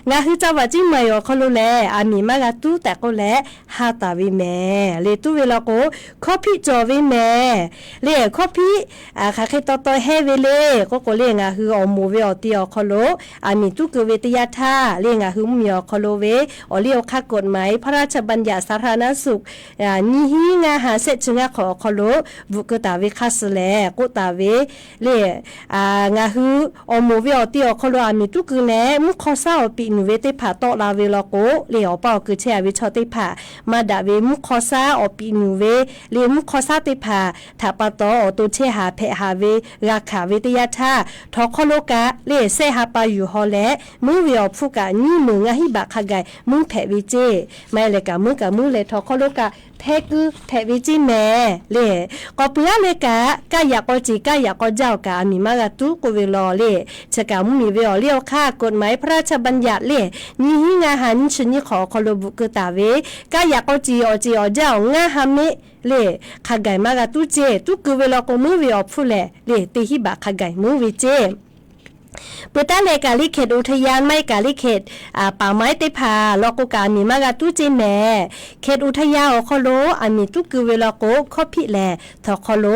ngaˬ hui จังหวัดเชียงใหม่ awˬ hk'aw lo lehˬ aˬ miˍ maˇ g'a tuˉ tehꞈ k'oˆ leh ha taˍ ve mehˍ le. Tuˉ ve law k'o hkawˇ hpiˆ cawˬ ve mehˍ le. Hkawˇ hpiˆ hk'aˬ hk'e taw taw heh ve le k'oˆ k'o le ngaˬ hui awˬ moˍ ve awˬ ti awˬ hk'aw lo aˬ miˍ tuˉ keu ve teˇ yanˇ htaˇ le ngaˬ hui mvuhˇmiˬ awˬ hk'aw lo ve awˬ liˇ awˬ hk'aˇ กฎหมายพระราชบัญญัติสาธารณสุข nyiˇ hinˉ ngaˇ ha shehˆ chi ngaˇ hk'awꞈ awˬ hk'aw lo bvuhꞈ keu taˍ ve hk'aˇ suh lehˬ k'oˆ taˍ ve le ngaˬ hui awˬ moˍ ve awˬ ti awˬ hk'aw lo aˬ miˍ tuˉ keu leh mvuhˇ hk'aw shaˉ awˬ piꞈ nuˬ ve teˇ hpaˍ tawˆ la ve law k'o, le awˬ paˇ awˬ keu chehˇ a ve chaw teˇ hpaˍ maˇ daꞈ ve mvuhˇ hk'aw shaˉ awˬ piꞈ nuˬ ve, le mvuhˇ hk'aw shaˉ teˇ hpaˍ htaꞈ pa taw awˬ to chehˇ haˍ hpehꞈ haˍ ve g'a hkanˍ ve teˇ yanˇ htaˇ, htawnˍ hk'aw lo kaꞈ le sehˆ ha pa yuˬ haw leh, meuˇ ve awˬ hpfuhˇ kaꞈ nyiˇ meunˍ ngaˇ hinˉ baꞈ hk'a gaˬ meuˇ hpehꞈ ve ceˇ. Maˇ heˆ leh kaꞈ meuˇ kaꞈ meuˇ leh htawnˍ hk'aw lo kaꞈ hpeh keu hpehꞈ ve ceˇ mehˍ le. K'awꞈ peuˬ aˉ leh kaꞈ, kaˇ yaꞈ k'aw ceˬ kaˇ yaꞈ k'aw jaˇ awˬ kaꞈ aˬ miˍ maˇ g'a tuˉ k'oˆ ve law le. Chi kaꞈ mvuhˇ miˬ ve awˬ liˇ awˬ hk'aˇ กฎหมายพระราชบัญญัติ le nyiˇ hinˉ ngaˇ ha nyiˇ chi nyiˇ hk'awꞈ awˬ hk'aw lo bvuhꞈ keu taˍ ve, kaˇ yaꞈ k'aw ceˬ awˬ ceˬ awˬ jaˇ awˬ ngaˇ ha mehˆ le hk'a gaˬ maˇ g'a tuˉ ceˇ. Tuˉ keu ve law k'o, meuˇ ve awˬ hpfuhˇ lehˬ le teˇ hinˉ baꞈ hk'a gaˬ meuˇ ve ceˇ. Peuˬ taˉ leh kaꞈ le เขตอุทยาน maˇ heˆ kaꞈ le เขตป่าไม้ teˇ hpaˍ law k'o kaꞈ aˬ miˍ maˇ g'a tuˉ ceˇ mehˍ. เขตอุทยาน awˬ hk'aw lo aˬ miˍ tuˉ keu ve law k'o, hkawˇ hpiˆ lehˬ htawnˍ hk'aw lo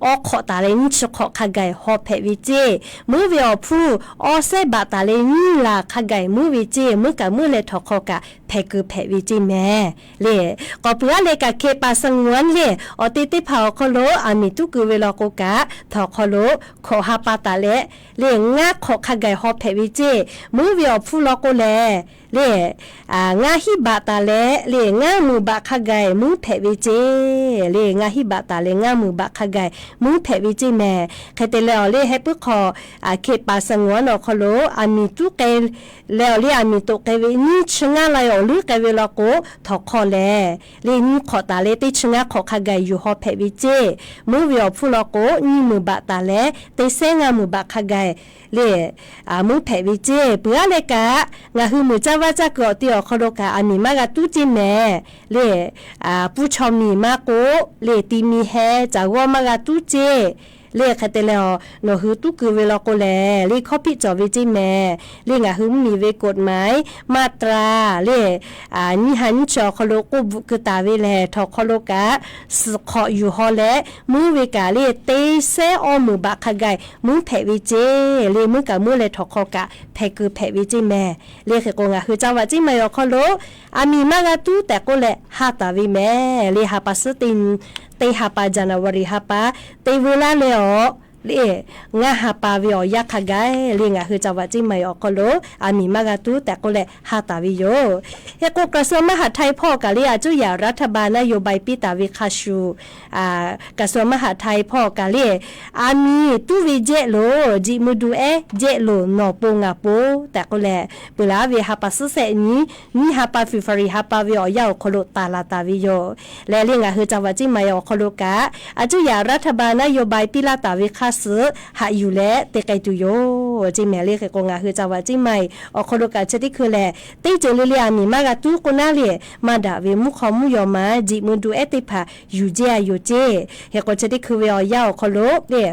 awˇ hk'awꞈ taˍ leh nyiˇ chi hk'awꞈ hk'a gaˬ haw hpehꞈ ve ceˇ. Meuˇ ve awˬ hpfuhˇ awˇ sehˉ baꞈ taˍ leh nyiˇ laˬ hk'a gaˬ meuˇ ve ceˇ. Meuˇ kaꞈ meuˇ leh htawnˍ hk'aw kaꞈ hpeh keu hpehꞈ ve ceˇ mehˍ le. K'awꞈ peuˬ aˉ leh kaꞈ เขตป่าสงวน le awˬ te teˇ hpaˍ awˬ hk'aw lo aˬ miˍ tuˉ keu ve law k'o kaꞈ htawnˍ hk'aw lo hkawꞈ ha pa taˍ leh le ngaˇ hk'awꞈ hk'a gaˬ haw hpehꞈ ve ceˇ. Meuˇ ve awˬ hpfuhˇ law k'o lehˬ le ngaˇ hinˉ baꞈ taˍ leh le ngaˇ meunˍ baꞈ hk'a gaˬ meuˇ hpehꞈ ve ceˇ. Le ngaˇ hinˉ baꞈ taˍ leh ngaˇ meunˍ baꞈ hk'a gaˬ meuˇ hpehꞈ ve ceˇ mehˍ. Hk'e te leh awˬ le heh puiˉ hk'aw เขตป่าสงวน awˬ hk'aw lo aˬ miˍ tuˉ k'ai leh awˬ le aˬ miˍ toꞈ k'ai ve nyiˇ chi ngaˇ lai awˬ leuˉ k'ai ve law k'o, htawnˍ hk'aw lehˬ le nyiˇ hk'awꞈ taˍ leh teˇ chi ngaˇ hk'awꞈ hk'a gaˬ yuˬ haw hpehꞈ ve ceˇ. Meuˇ ve awˬ hpfuhˇ law k'o, nyiˇ meunˍ baꞈ taˍ leh teˇ sehˉ ngaˇ meunˍ baꞈ hk'a gaˬ le meuˇ hpehꞈ ve ceˇ. Peuˬ aˉ leh kaꞈ ngaˬ hui meuꞈ caˇ vaˇ caˇ keu awˬ te awˬ hk'aw lo kaꞈ aˬ miˍ maˇ g'a tuˉ ceˇ mehˍ le. Pfuhˇ chaw miˬ maˇ k'oˆ le, ti mi heh caˬ g'awˇ maˇ g'a tuˉ ceˇ le. Hk'e te leh awˬ nawˬ hui tuˉ keu ve law k'o lehˬ le hkawˇ hpiˆ cawˬ ve ceˇ mehˍ. Le ngaˬ hui mvuhˇ miˬ ve กฎหมาย มาตรา le nyiˇ ha nyiˇ chi awˬ hk'aw lo k'oˆ bvuhꞈ keu taˍ ve lehˬ, htawnˍ hk'aw lo kaꞈ suhˍ hk'awꞈ yuˬ haw leh meuˇ ve kaꞈ le teˇ sehˉ awˇ meunˍ baꞈ hk'a gaˬ meuˇ hpehꞈ ve ceˇ. Le meuˇ kaꞈ meuˇ leh htawnˍ hk'aw kaꞈ hpeh keu hpehꞈ ve ceˇ mehˍ. Le hk'e k'o ngaˬ hui จังหวัดเชียงใหม่ awˬ hk'aw lo aˬ miˍ maˇ g'a tuˉ tehꞈ k'oˆ leh ha taˍ ve mehˍ. Le ha pa suhˉ teˇ nyi, teˇ ha pa January ha pa te veu laˇ leh awˬ le ngaˇ ha pa ve awˬ yanˇ hk'a gaˬ le ngaˬ hui จังหวัดเชียงใหม่ awˬ hk'aw lo aˬ miˍ maˇ g'a tuˉ tehꞈ k'oˆ leh ha taˍ ve yoˬ. Hk'e k'o กระทรวงมหาดไทย hpawˇ kaꞈ le aˬ cuˇ yaꞈ รัฐบาลนโยบาย piˇ taˍ ve hk'a shuˍ, กระทรวงมหาดไทย hpawˇ kaꞈ le aˬ miˍ tuˉ ve jehˆ loˬ, jiꞈ mui du ehˉ jehˆ loˬ, nawˬ po ngaˬ po tehꞈ k'oˆ leh peuˬ laˬ ve ha pa suhˉ shehˆ nyi, nyiˇ ha pa February ha pa ve awˬ yanˇ awˬ hk'aw lo taˍ laˬ taˍ ve yoˬ. Leh le ngaˬ hui จังหวัดเชียงใหม่ awˬ hk'aw lo kaꞈ aˬ cuˇ yaꞈ รัฐบาลนโยบาย piˇ laˇ taˍ ve hk'a shuˍ haꞈ yuˬ leh te k'ai tuˬ yoˬ ceˇ mehˍ. Le hk'e k'o ngaˬ hui จังหวัดเชียงใหม่ awˬ hk'aw lo kaꞈ chi teˇ hkui lehˬ, teˇ ceuˬ le le aˬ miˍ maˇ g'a tuˉ k'o naˉ le maˇ daꞈ ve mvuhˇ hk'aw mvuhˇ yaw ma jiꞈ mui du ehˉ teˇ hpaˍ yuˬ jehˇ a yoˬ ceˇ. Hk'e k'o chi teˇ hkui ve awˬ yanˇ awˬ hk'aw lo le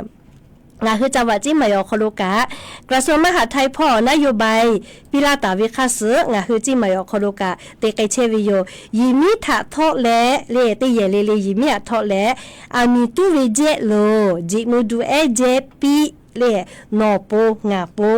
ngaˬ hui จังหวัดเชียงใหม่ awˬ hk'aw lo kaꞈ กระทรวงมหาดไทย hpawˇ นโยบาย piˇ laˇ taˍ ve hk'a shuˍ ngaˬ hui เชียงใหม่ awˬ hk'aw lo kaꞈ te k'ai chehˇ ve yoˬ. Yehˬ miˉ htaꞈ htawˆ leh le teˇ yehˬ le le yehˬ miˉ htaꞈ htawˆ leh aˬ miˍ tuˉ ve jehˆ loˬ, jiꞈ mui du ehˉ jehˇ piˇ le, nawˬ po ngaˬ po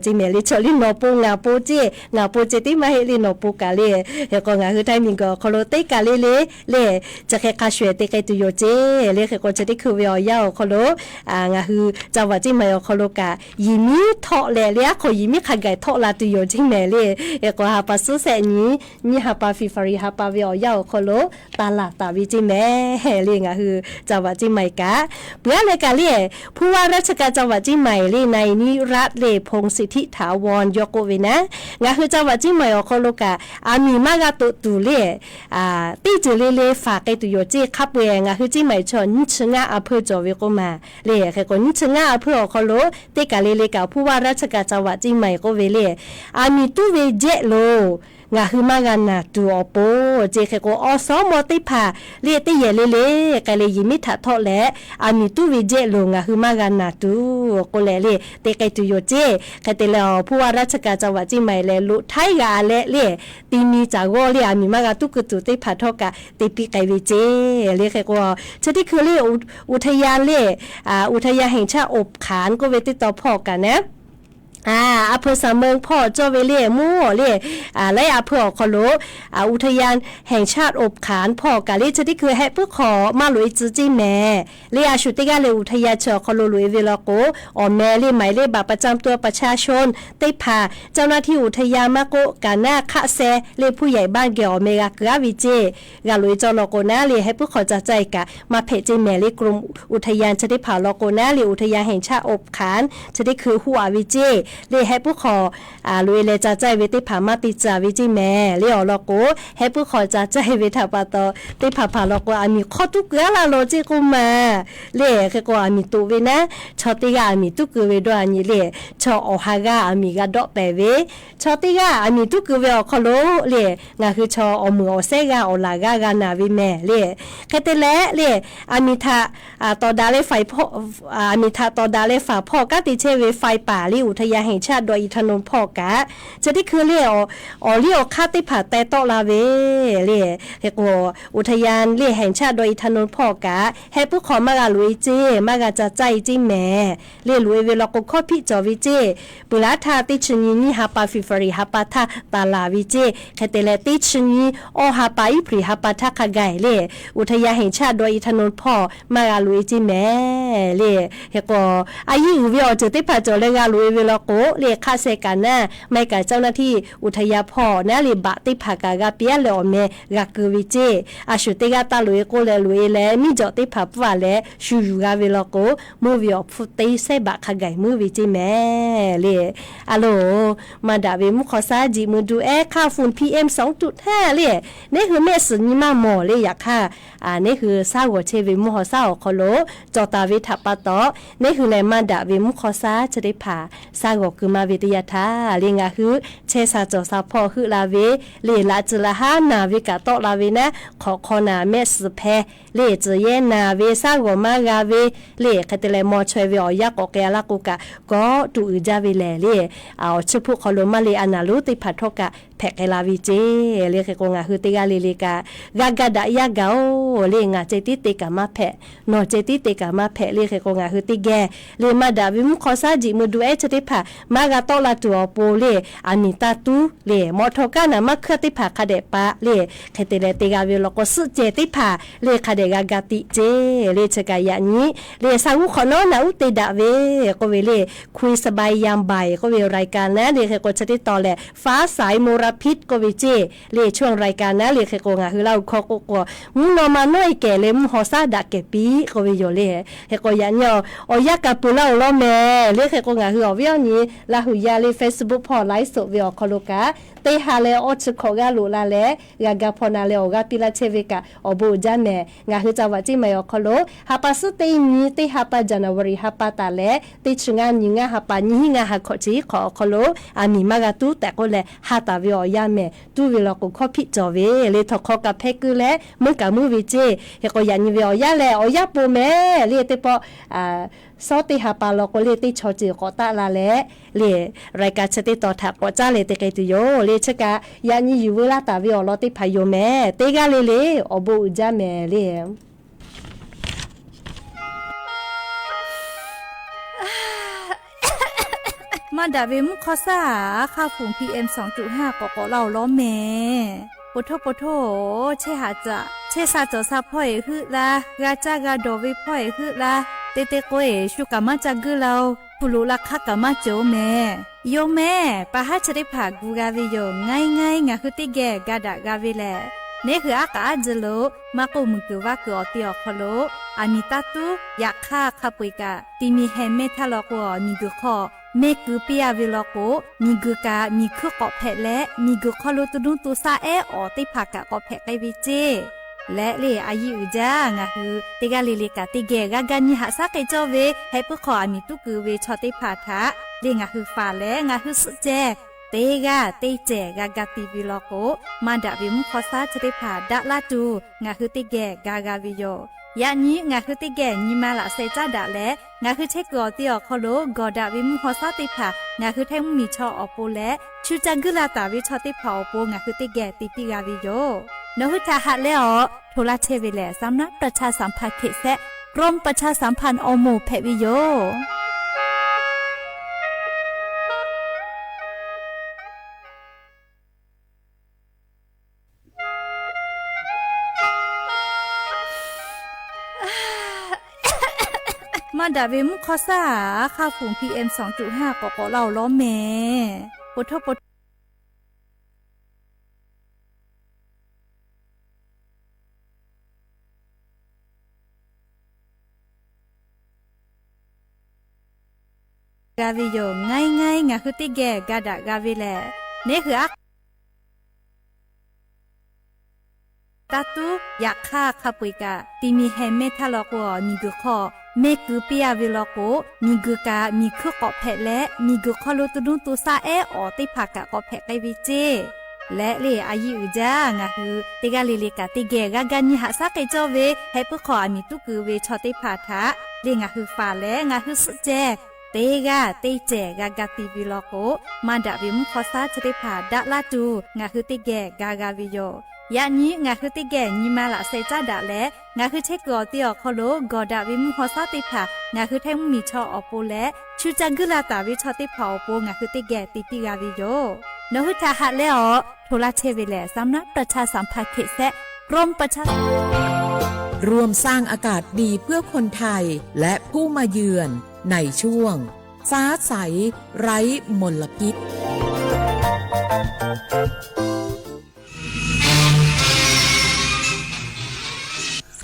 ceˇ mehˍ. Le chaw le nawˬ po ngaˬ po ceˇ, ngaˬ po ceˇ teˇ maˇ heˆ le nawˬ po kaꞈ le. Hk'e k'o ngaˬ hui Htaiˇ miˬguiˬ awˬ hk'aw lo teˇ kaˬ le le le chi hk'e hk'a shuˍ te k'ai tuˬ yoˬ ceˇ. Le hk'e k'o chi teˇ hkui ve awˬ yanˇ awˬ hk'aw lo ngaˬ hui จังหวัดเชียงใหม่ awˬ hk'aw lo kaꞈ yehˬ miˉ htawˆ leh le aˉ hk'aw yehˬ miˉ hk'a gaˬ htawˆ la tuˬ yoˬ ceˇ mehˍ le. Hk'e k'o ha pa suhˉ shehˆ nyi, nyiˇ ha pa February ha pa ve awˬ yanˇ awˬ hk'aw lo taˍ laˬ taˍ ve ceˇ mehˍ le ngaˬ hui จังหวัดเชียงใหม่ kaꞈ. Peuˬ aˉ leh kaꞈ le ผู้ว่าราชการจังหวัดเชียงใหม่ le นายนิรัติ le พงษ์สิทธิถาวร yawˇ k'oˆ ve naˉ, ngaˬ hui จังหวัดเชียงใหม่ awˬ hk'aw lo kaꞈ aˬ miˍ maˇ g'a toꞈ tuˬ le teˇ ceuˬ le le faˍ k'ai tuˬ yoˬ ceˇ. Hk'a peu-eˬ ngaˬ hui เชียงใหม่ chaw nyiˇ chi ngaˇ อำเภอ cawˬ ve k'oˆ ma le. Hk'e k'o nyiˇ chi ngaˇ อำเภอ awˬ hk'aw lo teˇ kaˬ le le kaꞈ ผู้ว่าราชการจังหวัดเชียงใหม่ k'oˆ ve le, aˬ miˍ tuˉ ve jehˆ loˬ, ngaˬ hui maˇ g'a naˬ tuˬ awˬ pon ceˇ. Hk'e k'o awˬ suhˉ mawˇ teˇ hpaˍ le teˇ yehˬ le le k'ai leh yehˬ miˉ htaꞈ htawˆ leh aˬ miˍ tuˉ ve jehˆ loˬ, ngaˬ hui maˇ g'a naˬ tuˬ k'oˆ leh le te k'ai tuˬ yoˬ ceˇ. Hk'e te leh awˬ ผู้ว่าราชการจังหวัดเชียงใหม่ lehˬ loꞈ htaiˉ g'a leh le ti mi caˬ g'awˇ le aˬ miˍ maˇ g'a tuˉ keu tuˬ teˇ hpaˍ htawˇ kaꞈ te piˇ k'ai ve ceˇ. Le hk'e k'o chi teˇ hkui le อุทยาน le อุทยานแห่งชาติอบขาน k'oˆ ve teˇ taw hpawˇ kaꞈ naˉ A, อำเภอสำเริง hpawˇ cawˇ ve le mvuhˇ awˬ le, laiˉ อำเภอ awˬ hk'aw lo อุทยานแห่งชาติอบขาน hpawˇ kaꞈ le chi teˇ hkui heh puiˉ hk'aw maˇ loꞈ e tcuh ceˇ mehˍ le. A shu teˇ g'aˇ le อุทยาน chi awˬ hk'aw lo loꞈ e ve law k'o, awˬ meh le หมายเลขบัตรประจำตัวประชาชน teˇ hpaˍ เจ้าหน้าที่อุทยาน maˇ k'oˆ กาหน้า hk'aˆ seh le hpuˇ yehˬ บ้าน geh awˬ meh g'a keu aˉ ve ceˇ. G'a loꞈ e cawˇ law k'o naˉ le heh puiˉ hk'aw ca caˇ e kaꞈ maˇ hpehꞈ ceˇ mehˍ le. กรมอุทยาน chi teˇ hpaˍ law k'o naˉ le อุทยานแห่งชาติอบขาน chi teˇ hkui huˆ a ve ceˇ le. Heh puiˉ hk'aw loꞈ e leh ca caˇ e ve teˇ hpaˍ maˇ te tcuh ve ceˇ mehˍ le. Awˬ lawn k'o, heh puiˉ hk'aw ca caˇ e ve htaꞈ pa taw, teˇ hpaˍ hpaˍ law k'o aˬ miˍ hk'awˇ tuˉ keu aˉ laˇ law ceˇ k'oˆ maˬ le. Hk'e k'o aˬ miˍ toꞈ ve naˉ, chaw teˇ g'aˇ aˬ miˍ tuˉ keu ve dawˇ a nyi le, chaw awˬ ha g'aˇ aˬ miˍ g'a dawˆ pehˍ ve, chaw teˇ g'aˇ aˬ miˍ tuˉ keu ve awˬ hk'aw lo le, ngaˬ hui chaw awˬ meunˍ awˬ sehˉ g'aˇ awˬ laˬ g'aˇ g'a naˬ ve mehˍ le. Hk'e te leh le, aˬ miˍ htaꞈ tawˍ daꞈ leh faˍ hpawˇ, aˬ miˍ htaꞈ tawˍ daꞈ leh faˍ hpawˇ kanˉ te chehˇ ve ไฟป่า le อุทยานแห่งชาติดอยอินทนนท์ hpawˇ kaꞈ, chi teˇ hkui le awˬ liˇ awˬ hk'aˇ teˇ hpaˍ teh tawˆ la ve le. Hk'e k'o, อุทยาน le แห่งชาติดอยอินทนนท์ hpawˇ kaꞈ heh puiˉ hk'aw maˇ g'a loꞈ e ceˇ, maˇ g'a ca caˇ e ceˇ mehˍ le. Loꞈ e ve law k'o hkawˇ hpiˆ cawˬ ve ceˇ. Peuˬ laˉ htaˇ teˇ chi nyi nyiˇ ha pa February ha pa htaˇ taˍ laˬ ve ceˇ. Hk'e te leh teˇ chi nyi awˇ ha pa April ha pa htaˇ hk'a gaˬ le, อุทยานแห่งชาติดอยอินทนนท์ hpawˇ maˇ g'a loꞈ e ceˇ mehˍ le. Hk'e k'o, a yiˇ uiˍ ve awˬ ceuˬ teˇ hpaˍ cawˬ leh g'a loꞈ e ve law k'o le, hk'aˆ seh กาหน้า maˇ heˆ kaꞈ เจ้าหน้าที่อุทยาน hpawˇ naˉ le บัตร teˇ hpaˍ kaꞈ g'a piˇ aˉ leh awˬ meh g'a keu ve ceˇ. A shu teˇ g'aˇ taˇ loꞈ e k'oˆ leh loꞈ e leh miˇ jawꞈ teˇ hpaˍ pfuhˇ a leh shu yuˬ g'a ve law k'o, mvuhˇ ve awˬ hpfuhˇ teˇ sehˉ บาท hk'a gaˬ muiˉ ve ceˇ mehˍ le. A loˬ, maˇ daꞈ ve mvuhˇ hk'aw saˉ jiꞈ mui du ehˉ hk'aˇ ฝุ่น PM สองจุดห้า le, neˉ hui mehˆ suhˍ nyi maˇ mawˬ le. Yaꞈ hk'aˇ, neˉ hui saˉ g'awˬ chehˇ ve mvuhˇ hawˬ saˉ awˬ hk'aw lo cawˬ taˍ ve htaꞈ pa taw, neˉ hui lehˬ maˇ daꞈ ve mvuhˇ hk'aw saˉ chi teˇ hpaˍ saˉ g'awˬ keu maˇ ve teˇ yanˇ htaˇ le, ngaˬ hui chehˇ sha cawˬ sha hpawˇ heuˆ la ve le, laꞈ tcuh laꞈ haˉ naˬ ve kaꞈ tawˆ la ve naˉ, hk'awꞈ hk'aw naˬ mehˆ suhˍ hpeh le, tcuh yehˇ naˬ ve saˉ g'awˬ maˇ g'a ve le. Hk'e te leh maw chaweh ve awˬ yanˇ k'awꞈ k'ai a laˇ k'o kaꞈ, kawˆ tuˬ uiˍ jaˇ ve lehˬ le, awˬ chiˇ hpuˆ hk'aw lo maˇ le a naˍ lonˉ teˇ hpaˍ htawˇ kaꞈ hpehꞈ k'ai la ve ceˇ le. Hk'e k'o ngaˬ hui teˇ g'aˇ le le kaꞈ g'a ga daꞈ yaˇ gaˬ-oˬ le. Ngaˬ ceh tiˉ te kaꞈ maˇ hpehꞈ, nawˬ ceh tiˉ te kaꞈ maˇ hpehꞈ le. Hk'e k'o ngaˬ hui teˇ geh le maˇ daꞈ ve mvuhˇ hk'aw saˉ jiꞈ mui du ehˉ chi teˇ hpaˍ maˇ g'a tawˆ la tuˬ awˬ pon le, aˬ miˍ taˇ tuˉ le, mawꞈ htaw kaˉ naˍ maˇ hkuiˇ teˇ hpaˍ hk'a dehꞈ pa le. Hk'e te leh te g'a ve law k'o suhˆ ceh teˇ hpaˍ le hk'a dehꞈ g'a ga tiꞈ ceˇ le. Chi kaꞈ yaꞈ nyi le, sha g'uˇ hk'awꞈ nawˉ naꞈ uˉ te daꞈ ve k'oˆ ve le, คุยสบายยามบ่าย k'oˆ ve รายการ naˉ le. Hk'e k'o chi teˇ taw lehˬ ฟ้าใสมลพิษ k'oˆ ve ceˇ le, ช่วงรายการ naˉ le. Hk'e k'o ngaˬ hui Laˇ huˍ hkawˇ k'oˆ k'o, mvuhˇ naw ma nawˉ e kehˬ leh mvuhˇ hawˬ saˉ daꞈ kehˬ piˇ k'oˆ ve yoˬ le. Hk'e k'o yaꞈ nyi awˬ yanˇ kaꞈ peuˬ laˇ-oˬ lawˇ mehˍ le. Hk'e k'o ngaˬ hui awˬ viˉ awˬ nyi Laˇ huˍ yaˇ le Facebook hpawˇ ไลฟ์สด ve awˬ hk'aw lo kaꞈ, teˇ ha leh awˇ chi hkawꞈ g'aˇ loꞈ la leh g'a ga hpaw na leh awˬ g'aˇ piˇ laˇ chehˇ ve kaꞈ awˬ bon uiˍ jaˇ mehˍ. Ngaˬ hui ca vaꞈ ceˇ maˬ awˬ hk'aw lo ha pa suhˉ teˇ nyi teˇ ha pa January ha pa taˍ leh teˇ chi ngaˇ nyi ngaˇ ha pa nyiˇ hinˉ ngaˇ ha hkawꞈ chi hk'awꞈ awˬ hk'aw lo aˬ miˍ maˇ g'a tuˉ tehꞈ k'oˆ leh ha taˍ ve awˬ yanˇ mehˍ. Tuˉ ve law k'o hkawˇ hpiˆ cawˬ ve le. Htawnˍ hk'aw kaꞈ hpeh keu leh meuˇ kaꞈ meuˇ ve ceˇ. Hk'e k'o yaꞈ nyi ve awˬ yanˇ lehˬ awˬ yanˇ po mehˍ le. Teˇ pawˆ sawˉ teˇ ha pa law k'o le teˇ chaw ceuˬ k'awꞈ taˆ la leh le, รายการ chi teˇ taw htaꞈ k'awꞈ caˉ leh te k'ai tuˬ yoˬ le. Chi kaꞈ yaꞈ nyi yuˬ veu laˇ taˍ ve awˬ lawn teˇ hpaˍ yoˬ mehˍ. Teˇ g'aˇ le le awˬ bon uiˍ jaˇ mehˍ le. Maˇ daꞈ ve mvuhˇ hk'aw saˉ aˬ hk'aˇ ฝุ่น PM สองจุดห้า k'awꞈ k'awꞈ laˇ-oˬ lawˇ mehˍ. Poˬ htoˇ poˬ htoˇ, chehˇ sha cawˬ sha hpawˇ eˬ heuˆ la, g'a caˇ g'a dawˬ ve hpawˇ eˬ heuˆ la, te te k'o eˬ shu kaꞈ maˇ ca guiˇ la-oˬ. Hpu loꞈ la hk'aˇ kaꞈ maˇ cawˬ-oˬ mehˍ. Yoˬ mehˍ, pa haˉ chi teˇ hpaˍ gu g'a ve yoˬ. Ngaˇ e ngaˇ e ngaˬ hui teˇ geh ga daꞈ g'a ve lehˬ, neˉ hui aˉ k'aꞈ aˉ ji lo maˇ k'oˆ, muiˬ kuiˬ vaˇ kuiˬ awˬ te awˬ hk'aw lo aˬ miˍ taˇ tuˉ. Yaꞈ hk'aˇ hk'a peu eˬ kaꞈ ti mi heh mehˇ htaˇ law k'o, miˬ guiˬ hk'aw mehˇ keu piˇ a ve law k'o, miˬ guiˬ kaꞈ miˬ hkuiˇ k'awꞈ hpehꞈ leh miˬ guiˬ hk'aw lo tu nuˇ tu shaˆ ehˉ awˬ teˇ hpaˍ kaꞈ k'awꞈ hpehꞈ k'ai ve ceˇ. Leh le a yiˇ uiˍ jaˇ, ngaˬ hui teˇ g'aˇ le le kaꞈ teˇ geh g'a ga nyi haꞈ shaˉ k'ai cawˇ ve, heh puiˉ hk'aw aˬ miˍ tuˉ keu ve chaw teˇ hpaˍ htaꞈ le ngaˬ hui faˍ leh ngaˬ hui suhˆ ceh teˇ g'aˇ teˇ cehˬ g'a ga ti ve law k'o, maˇ daꞈ ve mvuhˇ hk'aw saˉ chi teˇ hpaˍ daꞈ laˇ tuˬ ngaˬ hui teˇ geh ga g'a ve yoˬ. Yaꞈ nyi ngaˬ hui teˇ geh nyi ma laꞈ sheh caˉ daꞈ leh, ngaˬ hui chehˇ kuiˬ awˬ te awˬ hk'aw lo gawˬ daꞈ ve mvuhˇ hawˬ saˉ teˇ hpaˍ ngaˬ hui htaiˇ mvuhˇmiˬ chaw awˬ pon leh, chu ca guiˇ la taˍ ve chaw teˇ hpaˍ awˬ pon ngaˬ hui teˇ geh te piˇ g'a ve yoˬ. Nawˬ hui htaꞈ haꞈ leh awˬ hto laˇ chehˇ ve lehˬ, สำนักประชาสัมพันธ์เขต แซะ กรมประชาสัมพันธ์ awˬ moˍ hpehꞈ ve yoˬ. Maˇ daꞈ ve mvuhˇ hk'awˇ shaˉ aˉ hk'aˇ fuˍ P M sawˍ tuꞈ haˇ k'awꞈ k'awꞈ laˇ-oˬ lawˉ mehˍ. Poˬ htaˇ poˬ g'a ve yoˬ. Ngaˇ iˉ ngaˇ iˉ ngaˬ hui teˇ geh ga daꞈ g'a ve lehˬ, neˉ hui aˉ hk'aˇ taˇ tuˉ. Yaꞈ hk'aˇ, hk'a peu-eˬ kaꞈ ti mi heh mehˇ htaˇ law k'o, miˬguiˬ hk'aw mehˆ keu piˇ-a ve law k'o, miˬguiˬ kaꞈ miˬ hkuiˇ k'awꞈ hpehꞈ leh, miˬguiˬ hk'aw lo to nuˇ to shaˆ ehˉ awˬ teˇ hpaˍ kaꞈ k'awꞈ hpehꞈ k'ai ve ceˇ. Leh le a yiˇ uiˍ jaˇ, ngaˬ hui teˇ g'aˇ le le kaꞈ teˇ geh g'a ga nyi haꞈ shaˉ k'ai cawˇ ve, heh puiˉ hk'aw aˬ miˍ tuˉ keu ve chaw teˇ hpaˍ htaꞈ le ngaˬ hui faˍ leh ngaˬ hui suhˆ ceh teˇ g'aˇ teˇ cehˬ g'a ga ti ve law k'o, maˇ daꞈ ve mvuhˇ hk'awˇ shaˉ chi teˇ hpaˍ daꞈ laˇ tuˬ ngaˬ hui teˇ geh ga g'a ve yoˬ. Yaꞈ nyi ngaˬ hui teˇ geh nyi ma laꞈ sheh caˉ daꞈ leh, ngaˬ hui chehˇ kuiˬ awˬ te awˬ hk'aw lo gawˬ daꞈ ve mvuhˇ hk'awˇ shaˉ teˇ hpaˍ ngaˬ hui Htaiˇ mvuhˇmiˬ chaw awˬ pon leh, chu ca guiˇ la taˍ ve chaw teˇ hpaˍ awˬ pon ngaˬ hui teˇ geh te piˇ g'a ve yoˬ. Nawˬ hui htaꞈ haꞈ leh awˬ hto laˇ chehˇ ve lehˬ, สำนักประชาสัมพันธ์เขต แซะ กรมประชา ร่วมสร้างอากาศดีเพื่อคนไทยและผู้มาเยือนในช่วงฟ้าใสไร้มลพิษ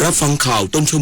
รับฟังข่าวต้นชั่วโมง